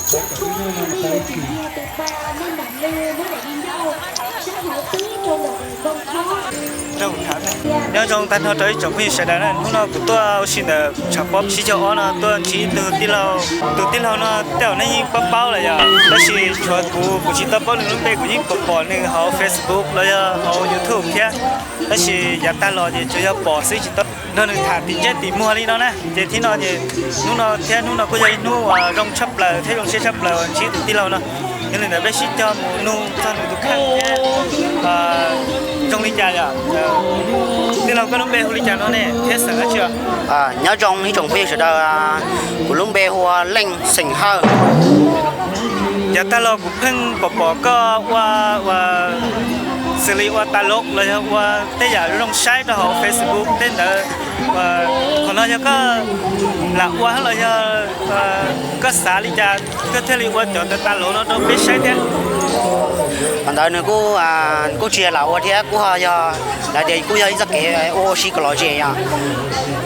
Nyob zoo tag nrho rau ib tsoom phooj ywg sawv daws na, hnub no kuv tuaj ua si ntawm tshav pob sib caug ob no tuaj ntsib tus tij laug. Tus tij laug no tej zaum nej yeej paub paub lawm yom, tab sis tshuav kuv, kuv tsis tau paub nws lub npe, kuv yeej pom pom nws hauv Facebook los yog hauv YouTube thiab, tab sis yav tag los ces tsuas yog pom xwb tsis tau nrog nws tham tim ntsej tim muag li no na. Ces thiab no ces hnub no thiab hnub no kuj yog ib hnub uas zoo tshaj plaws thiab zoo siab tshaj plaws uas ntsib tus tij laug no. Yog li ntawd peb sib cog mus nug txog nws tus kheej thiab zoo li cas yom. Tij laug, koj lub npe hu li cas no ne thiab xeem dab tsi os? Nyob zoo ib tsoom phooj ywg sawv daws, kuv lub npe hu ua Leej xeem Hawj. Yav tag los kuv pheej pom pom koj ua, ua xws li ua tas loo los yog ua tej yam zoo saib rau hauv Facebook tej ntawd. Qhov no yog koj lam ua los yog koj xav li cas koj thiaj li ua cov ntawd tas loo no rau peb saib thiab? Qhov ntawd nws kuj, kuj tsis yog lam ua thiab, kuj ho yog, lawv tias kuj yog ib txoj kev ua ua si kom lom zem yom.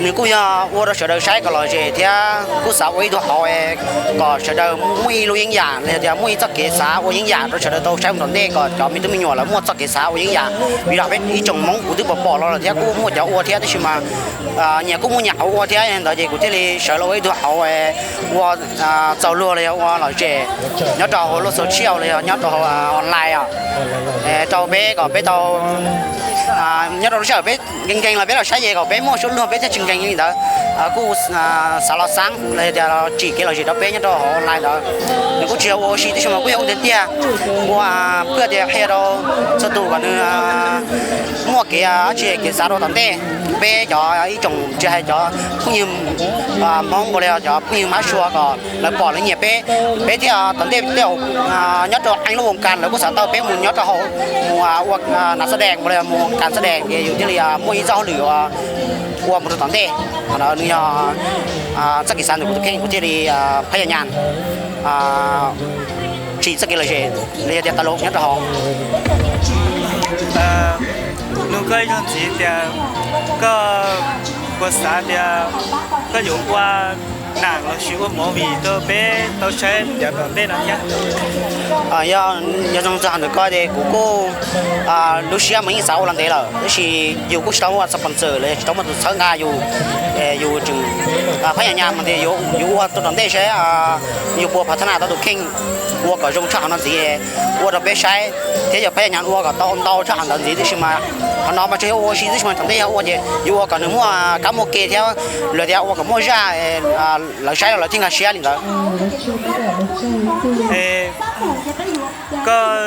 Nws kuj yog ua rau sawv daws saib kom lom zem thiab kuj xav ua ib tug hauv kom sawv daws muaj ib lub yeeb yam los yog tias muaj ib txoj kev xav ua yeeb yam rau sawv daws tau saib mus tom ntej, kom cov me tub me nyuam lawv muaj txoj kev xav ua yeeb yam. Vim yog peb ib tsoom Hmoob kuv twb pom pom los lawm thiab kuj muaj cov ua thiab, tab sis mas nyias kuj muaj nyias hauv ua thiab, yog li ntawd ces kuv thiaj li sawv los ua ib tug hauv ua txaus luag los yog ua lom zem nyob rau hauv lub social los yog nyob rau hauv online os, rau peb kom peb tau, nyob rau lub sij hawm peb nkees nkees los peb los saib ces kom peb muaj suab luag peb thiaj tsis nkees li ntawd. Kuj xav los xav los yog tias tsim kev lom zem rau peb nyob rau hauv online ntawd. Nws kuj tsis yog ua ua si, tab sis mas kuj yog ua tiag tiag, ua pab tias qhia rau txhua tus kom nws muaj kev, tsis kev xav rau tom ntej. Peb cov ib tsoom tsis hais cov phooj ywg Hmoob nkaus li cov phooj ywg Mab Sua kom lawv pom lawv nyiam peb. Peb thiaj tom ntej tej zaum nyob rau eeb lub voos kas lawv kuj xav tau peb mus nyob rau hauv mus ua nas xab dees nkaus li mus kas xab dees ces yus thiaj li muaj ib txoj hauj lwm ua mus rau tom ntej. Qhov no nws yog txoj kev xav ntawm kuv tus kheej, kuv thiaj li phab yam nyas tsim txoj kev lom zem los yog tias tas loo nyob rau hauv. Nug koj ib zaug ntxiv tias koj puas xav tias koj yuav ua nam los sis ua movie rau peb tau saib yav tom ntej no thiab? Yog, yog zoo txog ntawm ko ces kuv kuj lub siab mas yeej xav ua los ntev lawm, tab sis yus kuj tsis tau muaj sponsor los yog tsis tau muaj tus txhawb nqa yus, yus tseem phab yam nyas mas tias yus ua rau tom ntej seb yus puas phav thab nas tau tus kheej ua kom zoo tshaj qhov no ntxiv ua rau peb saib, thiab yog phab yam nyas ua kom tau ntau tshaj qhov ntawd ntxiv, tab sis mas qhov no mas tsuas yog ua ua si, tab sis mas tom ntej yog ua ces yus ua kom nws muaj kab muaj ke thiab los tias ua kom muaj zaj lawv saib los lawv thiaj nkag siab li ntawd. Koj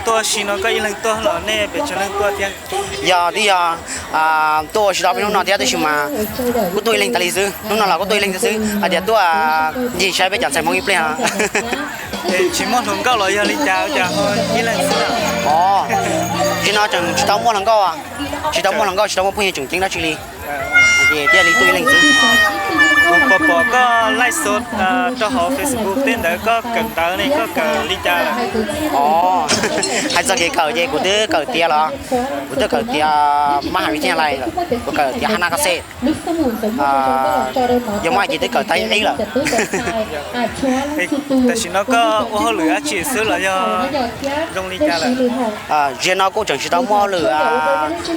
tuaj ua si no koj ib leeg tuaj los nej pes tsawg leej tuaj thiab? Yog twb yog tuaj ua si tau peb hnub no thiab, tab sis mas kuj tuaj ib leeg tas li xwb, hnub no los kuj tuaj ib leeg xwb, hais tias tuaj ncig saib peb cov ntxhais Hmoob ib pliag. Tsis muaj hluas nkauj los yog li cas, cas ho ib leeg xwb? Os, tsis no tseem tsis tau muaj hluas nkauj, tsis tau muaj hluas nkauj, tsis tau muaj phooj ywg tseem ceeb dab tsi li, thiaj li tuaj ib leeg xwb. Kuv pom pom koj laij xov rau hauv Facebook tej ntawd koj kawm ntawv ne, koj kawm li cas lawm? Os, hais txog kev kawm ces kuv twb kawm tiav los, kuv twb kawm tiav mab has vib thij lais lawm, kuv kawm tiav hab nab kab xej. Yog muaj hais ces twb kawm tag ib lawm. Tam sim no koj ua hauj lwm dab tsi xwb los yog zoo li cas lawm? Ziag no kuj tseem tsis tau muaj hauj lwm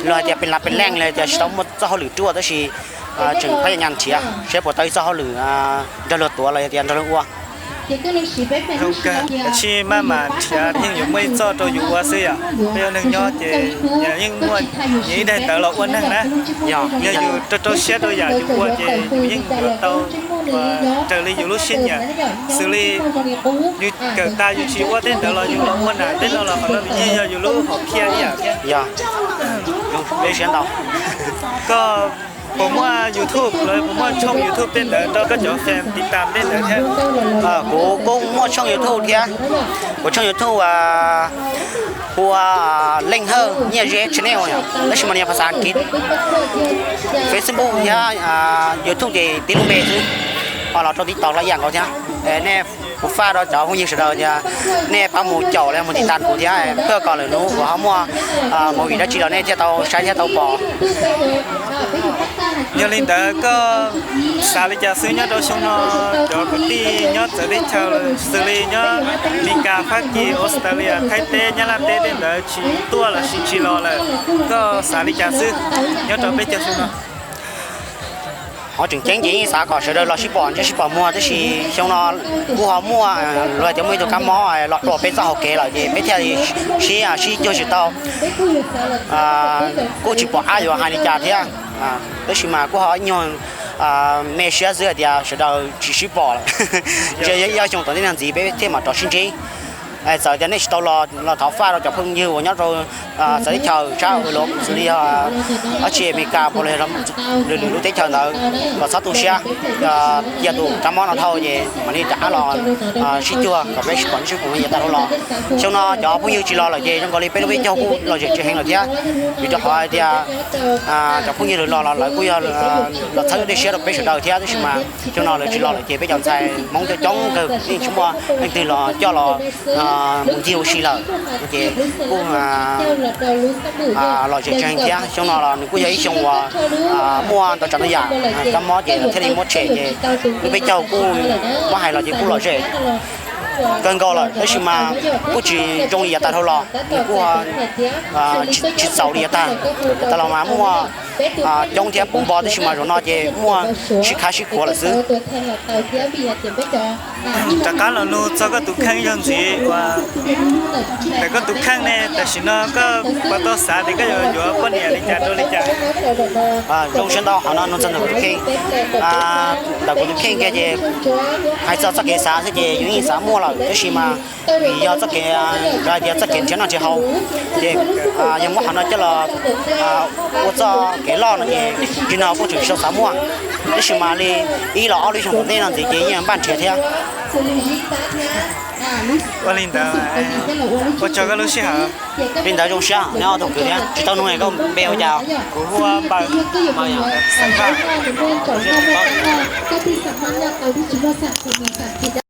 los hais tias pes lav pes leej los tias tsis tau muaj txoj hauj lwm ruaj, tab sis tseem phab yam nyas nrhiav seb puas tau ib txoj hauj lwm nrog luag tuav los yog tias nrog luag ua. Zoo kawg, tab sis maj mam nrhiav yeej yuav muaj ib txoj rau yus ua xwb yom. Peb ua neeg nyob ces yeej muaj nyias ib daim ntawv los ua neeg na. Yog yus rau rau siab rau yam yus ua ces yus yeej yuav tau raws li yus lub siab nyiam. Xws li yus kawm tas yus tsis ua tej ntawd los yus los ua nam tej no los qhov no nws yeej yog yus lub hom phiaj ib yam thiab. Yog, zoo siab ntau. Koj puas muaj YouTube los puas muaj tshooj YouTube tej ntawd rau koj cov fans tiv tas tej ntawd thiab? Kuv kuj muaj tshooj YouTube thiab. Kuv tshooj YouTube hu ua Leej Hawj Nyiaj Zeb Channel, tab sis mas nws yog phas xas Askiv. Facebook thiab YouTube ces tib lub npe xwb, ho los rau TikTok los ib yam nkaus thiab. Nej kuv faj rau cov phooj ywg sawv daws tias nej pab mus caum los mus tiv tas kuv thiab, koj kom lwm hnub kuv ho muaj movie dab tsi los nej thiaj tau saib thiab tau pom. Yog li ntawd koj xav li cas xwb nyob rau xyoo no, cov kwv tij nyob txawv teb chaws xws li nyob Meskas, Fab Kis, Australia, Thaib teb, Nyab Laj teb tej ntawd tsis tuaj los sis tsis los lawm, koj xav li cas xwb nyob rau peb caug xyoo no? Qhov tseem ceeb ces yeej xav kom sawv daws los sib pom ntsej sib pom muag, tab sis xyoo no kuj ho muaj luag tias muaj ib tug kab mob los dua peb txoj hauv kev lawm ces peb thiaj li sib sib cuag tsis tau. Kuj tsis pom qab yuav hais li cas thiab, tab sis mas kuj ho ib nyuag me siab xwb hais tias sawv daws tsis sib pom lawm. Ntshe yog xyoo tom ntej no ntxiv peb thiaj mam rov sib ntsib. Txawm tias nej tsis tau los los thov faj rau cov phooj ywg uas nyob rau txawv teb chaws sab Europe xws li dab tsi Amelikas puas los lwm lwm lub teb chaws ntawd kom txhob tu siab. Cia tus kab mob no dhau ces mam li rov qab los sib cuag kom peb sib pom ntsej sib pom muag yav tas dhau los. Xyoo no cov phooj ywg tsis los lawm ces zoo nkaus li peb lub peb caug kuj lom zem tsis heev lawm thiab, vim rau qhov hais tias cov phooj ywg lawv los los lawv kuj yog los txhawb dej siab rau peb sawv daws thiab, tab sis mas xyoo no lawv tsis los lawm ces peb cov ntxhais Hmoob coob coob kawg yeej tsis muaj leej twg los coj los mus ncig ua si lawm, ces kuj lom zem tsis heev thiab. Xyoo no los nws kuj yog ib xyoo uas muaj ntau tsav ntau yam kab mob ces lawv thiaj li muab tshem ces lub peb caug kuj muab hais los ces kuj lom zem kawg nkaus lawm, tab sis mas kuj tsis zoo li yav tas dhau los, nws kuj tsis txaus li yav tas. Yav tas los mas muaj coob thiab puv npo, tab sis mas zaum no ces muaj sib khab sib khuav lawm xwb. Rov qab los nug txog koj tus kheej zog ntxiv uas ntawm koj tus kheej ne, tam sim no koj puas tau xav tias koj yuav yuav poj niam li cas rau li cas? Zoo siab ntau qhov no nug txog ntawm kuv tus kheej. Ntawm kuv tus kheej kiag ces hais txog txoj kev xav xwb ces yus yeej xav muaj lawm, tab sis mas vim yog txoj kev, lawv hais tias txoj kev nrhiav noj nrhiav haus, ces yog muab qhov no coj los ua txoj kev loj no ces tsis no kuj tseem tsis tau xav muaj, tab sis mas li ib los ob lub xyoo tom ntej no ntxiv ces yeej npaj nrhiav thiab. Ua li ntawd, ua tsaug koj lub sij hawm. Li ntawd zoo siab neb ob tug kwv thiab, tsis tau nug koj npe ua cas? Kuv hu ua Npaws.